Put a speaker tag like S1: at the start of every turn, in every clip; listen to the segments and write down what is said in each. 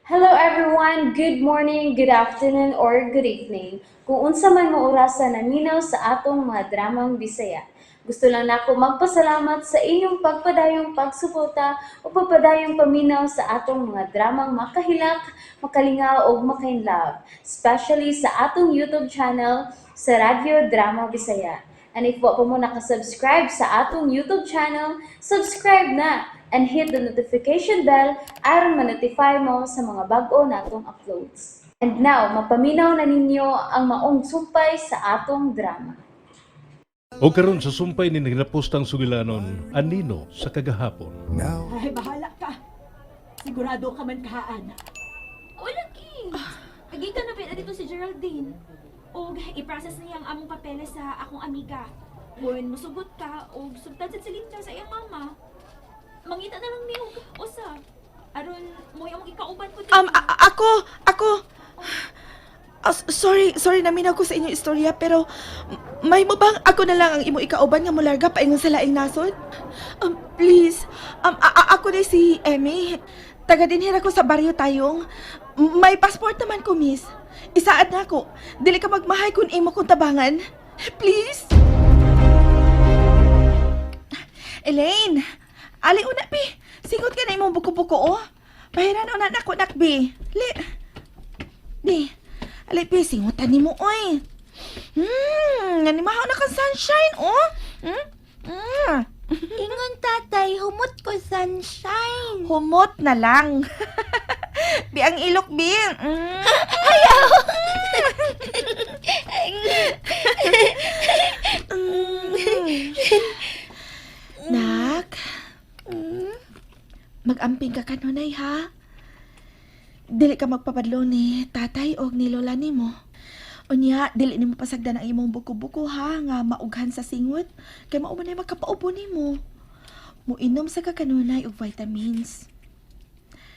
S1: Hello everyone! Good morning, good afternoon, or good evening. Kung unsa man mo orasa naminaw sa atong mga dramang Bisaya. Gusto lang nako magpasalamat sa inyong pagpadayong pagsuporta o pagpadayong paminaw sa atong mga dramang makahilak, makalingaw ug makainlove, especially sa atong YouTube channel sa Radyo Drama Bisaya. And if wa pa mo nakasubscribe sa atong YouTube channel, subscribe na and hit the notification bell aron ma-notify mo sa mga bag-o natong uploads. And now, mapaminaw na ninyo ang maong sumpay sa atong drama.
S2: O karon sa sumpay ni nagapostang sugilanon, anino sa kagahapon.
S3: Ay, bahala ka. Sigurado ka man kahaan.
S4: Wala, King. Gikan na ba dito si Geraldine? Og i-process niya ang among papeles sa akong amiga. Kung musugot ka og sugtan sa Linda sa iyang mama. Mangita na lang niyo usa. Aron mo among ikauban ko
S5: Ako, sorry, sorry naminaw ko sa inyong istorya, pero may mo bang ako na lang ang imo ikauban nga mularga paingon sa laing nasod? Please, ako ni si Emmy. Taga dinhi ra ko sa baryo tayong. May passport naman ko, miss. Isaad na ako. Dili ka magmahay kung imo kong tabangan. Please? Elaine, ali una, pi. Singot ka na imong buko-buko, oh. Pahiran una na ko, nakbi. Li. Di. Ali, pi, singutan nimo, oy. Nanimahaw na kang sunshine, oh.
S6: Ingon tatay, humot ko sunshine.
S5: Humot na lang. Bi, ang ilok, bi. Nak, mag-amping ka kanunay, ha? Dili ka magpapadlo ni tatay o ni lola nimo. Unya, dili nimo pasagdan ang imong buko-buko ha, nga maughan sa singot. Kay mao man ay makapaubo nimo. Muinom sa kakanunay og vitamins.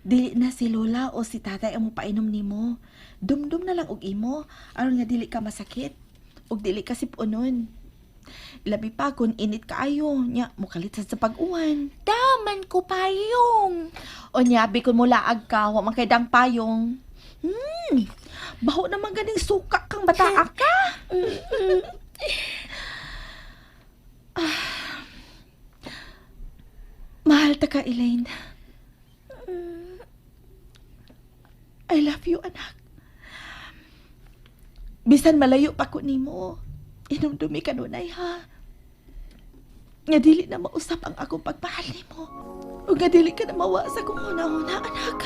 S5: Dili na si lola o si tatay ang mopainom nimo. Dumdum na lang og imo aron nga dili ka masakit ug dili ka sipunon. Labi pa kung init kaayo, nya mokalit sad sa pag-uwan.
S6: Daman ko payong.
S5: O nya, bikon mo laag ka, wa man kay dang payong. Baho naman ganing suka kang bataa ka. Ah. Mahal ta ka, Elaine. I love you, anak. Bisan malayo pa ko nimo, inumdumi ka nunay, ha? Nga dili na mausap ang akong pagmahal nimo. O nga dili ka na mawa sa kong huna-huna, anak.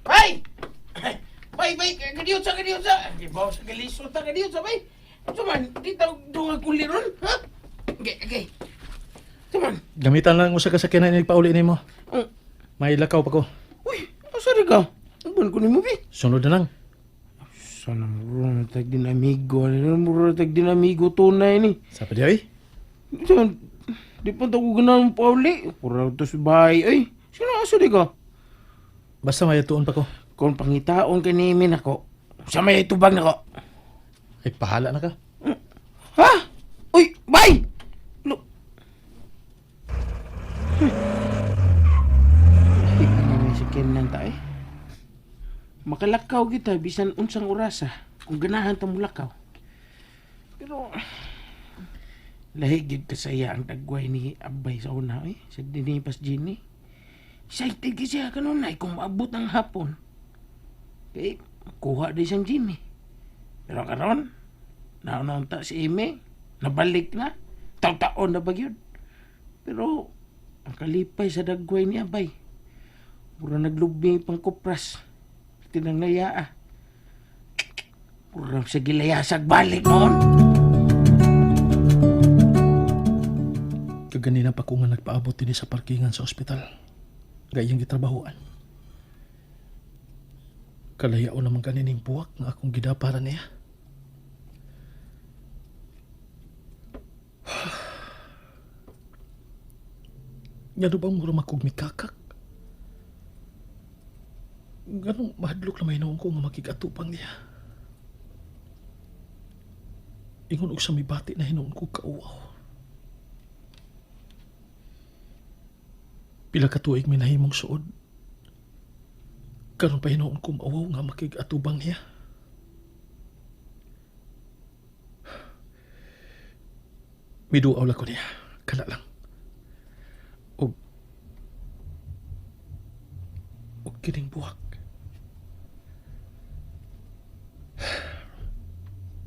S7: Bay! Bay, bay, kadiyo sa, kadiyo sa. Gibaw sa galisod ta, kadiyo sa, bay. Suman, di tawag dunga kuliron, ha? Okay, okay. Suman.
S8: Gamitan lang mo sa kasakyanan ni pauli nimo.
S7: Oh.
S8: May lakaw pa ko.
S7: Uy, asa rin ka? Ano ko nimo, bi?
S8: Sunod na lang.
S7: Sana muro na tag din amigo. Ano muro na tag din amigo tunay ni.
S8: Sa pa di ay?
S7: Suman, di pa ta ko ganahan pauli. Pura to sa bahay, ay. Sino asa di ka?
S8: Basta may tuon pa ko.
S7: Kung pangitaon ka ni Imin ako, sa may tubag na ko.
S8: Ay pahala na ka.
S7: Ha? Uy, bay! Lo. Ano si Kenan ta eh? Makalakaw kita bisan unsang orasa kung ganahan ta mulakaw. Pero lahi gyud kasaya ang tagway ni Abay sa una eh, sa Dinipas Jenny. Excited kay siya kanunay kung maabot ang hapon. Kay kuha di siyang Jenny. Pero karon, naunta si Amy, nabalik na. Taon-taon na ba yun? Pero, ang kalipay sa dagway ni Abay. Mura naglubi pang kupras. Tinang nayaa. Mura sa gilayasag balik noon.
S8: Kaganina pa ko nga nagpaabot dinhi sa parkingan sa ospital. Gayang gitrabahoan. Kalayao naman kanining buwak nga akong gidapara niya. Ngano bang mura makog mikakak? Ganong mahadlok na may ko nga makigatupang niya. Ingon og sa mibati na hinuon ko kauaw. Pila ka tuig may nahimong suod. Karon pa hinuon ko maawaw nga makig-atubang niya. Miduaw lang ko niya. Kana lang. Og kining buwak.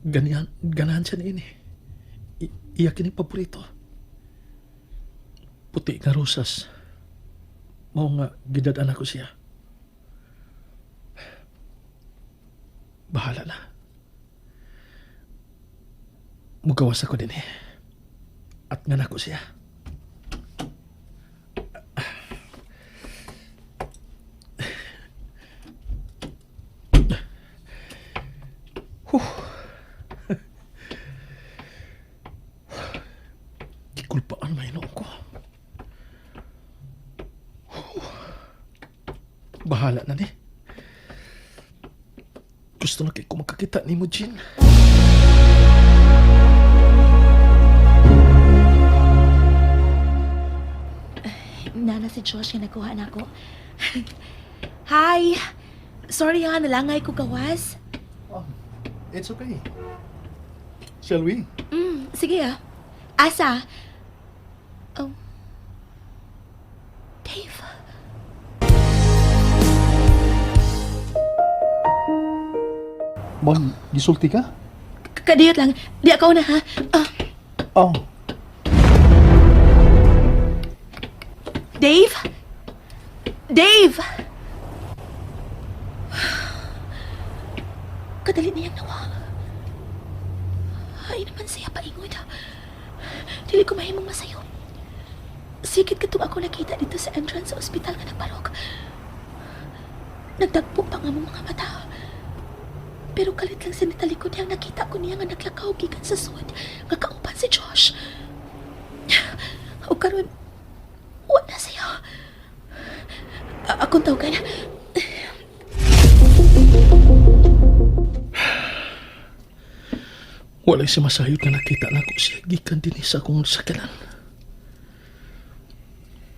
S8: Ganyan, ganahan siya niini. Iya kining paborito. Puti nga rosas. Mao nga gidad-an ako siya. Bahala na. Mugawas ako din eh. At nga nako siya. Huh. Gikulpaan may noon ko. Bahala na ni. Gusto na kay ko magkakita ni mo, Jean.
S5: Nana si Josh nga nagkuha na ako. Hi! Sorry ha, nalangay ko gawas.
S9: Oh, it's okay. Shall we?
S5: Sige ah. Asa? Oh. Dave.
S9: Mon, gisulti ka?
S5: Kadiyot lang. Di ako na ha. Ah,
S9: Oh,
S5: Dave? Dave! Kadali niyang nawa. Ay naman siya paingon. Dili ko mahimong masayo. Sikit katong ako nakita dito sa entrance sa ospital nga nagbarog. Nagdagpo pa nga mong mga mata. Pero kalit lang sa nitalikod niyang nakita ko niya nga naglakaw gikan sa sud nga kauban si Josh. O karon, wala siya. Akong tawagan.
S8: Walay si masayod nga nakita na ko siya gikan din sa akong sakalan.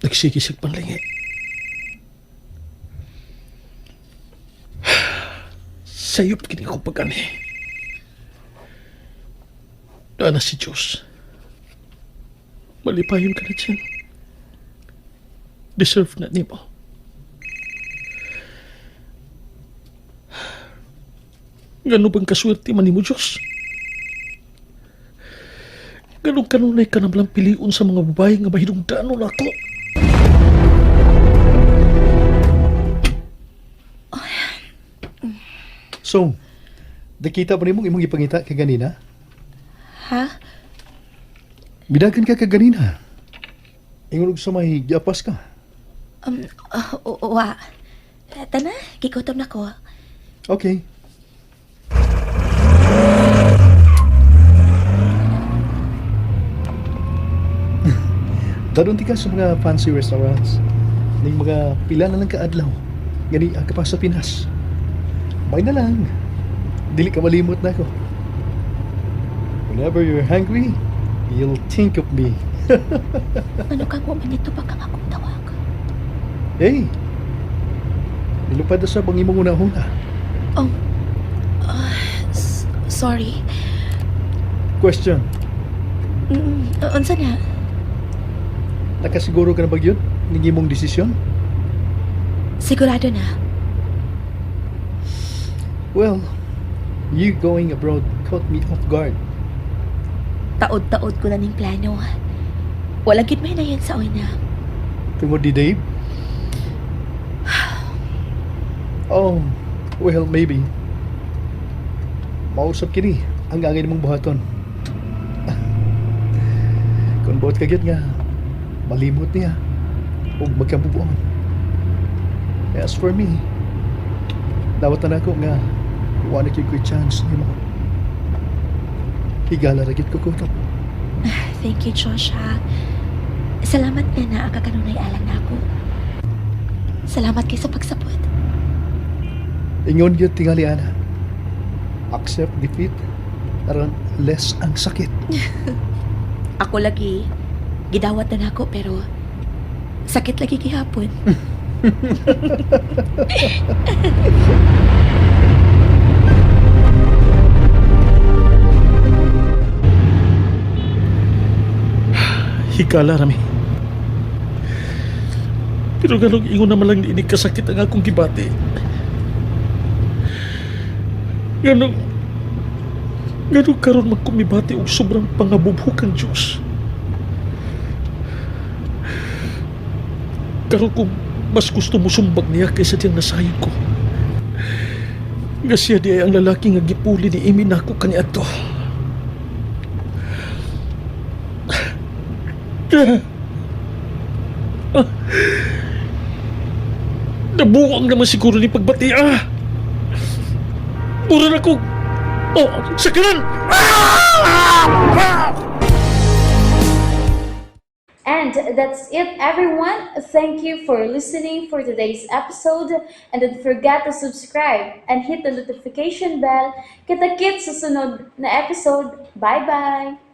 S8: Nagsige siya panlingi. Sayop kini akong pag-ani. Daan na si Diyos. Malipayon ka na dyan. Deserve na nimo. Gano bang kaswerte man nimo, Diyos? Ganun kanunay ka na balang piliun sa mga babae nga mahinungdanon ako.
S9: So, nakita ba nimo imong ipangita kaganina?
S5: Ha?
S9: Bidagan ka kaganina. Ingon og sa may giapas ka.
S5: Wa. Tana, gigutom na ko.
S9: Okay. Dadon ti ka sa mga fancy restaurants. Ning mga pila na lang kaadlaw. Gani ang ka pa sa Pinas. May na lang. Dili ka malimot na ako. Whenever you're hungry, you'll think of me.
S5: Ano kang woman nito pa kang akong tawag?
S9: Hey! Nilupad na sa bang imong una-una.
S5: Oh, sorry.
S9: Question,
S5: Unsa na?
S9: nakasiguro ka na ba yun? Ning imong desisyon?
S5: Sigurado na.
S9: Well, you going abroad caught me off guard.
S5: Taod-taod ko na ning plano. Walang gid may nayan sa una.
S9: Tungod ni Dave? Oh, well, maybe. Mausap kini ang angin mong buhaton. Kung buhat ka gyud nga, malimot niya ug magkabubuon. As for me, dawat na nako nga wa na gyud ko'y chance nimo. Higala ra gyud ko kutob.
S5: Thank you, Josh, ha. Salamat nga na ang kakanunay alang na ako. Salamat kay sa pagsapot.
S9: Ingon gyud tingali ana. Accept defeat aron less ang sakit.
S5: Ako lagi, gidawat na nako pero
S6: Sakit lagi gihapon.
S8: Higala rami. Pero ganong ingon naman lang niinig kasakit ang akong gibati. Ganong karon magkumibati og sobrang pangabubhok ang Diyos. Karon kung mas gusto mo sumbag niya kaysa diyang nasayod ko. Nga siya di ay ang lalaki nga gipuli ni Amy nako kaniadto. Nabuang naman siguro ni pagbati ah. Mura na ko. Oh, sa kanan!
S1: And that's it, everyone. Thank you for listening for today's episode. And don't forget to subscribe and hit the notification bell. Kita-kits sa sunod na episode. Bye-bye!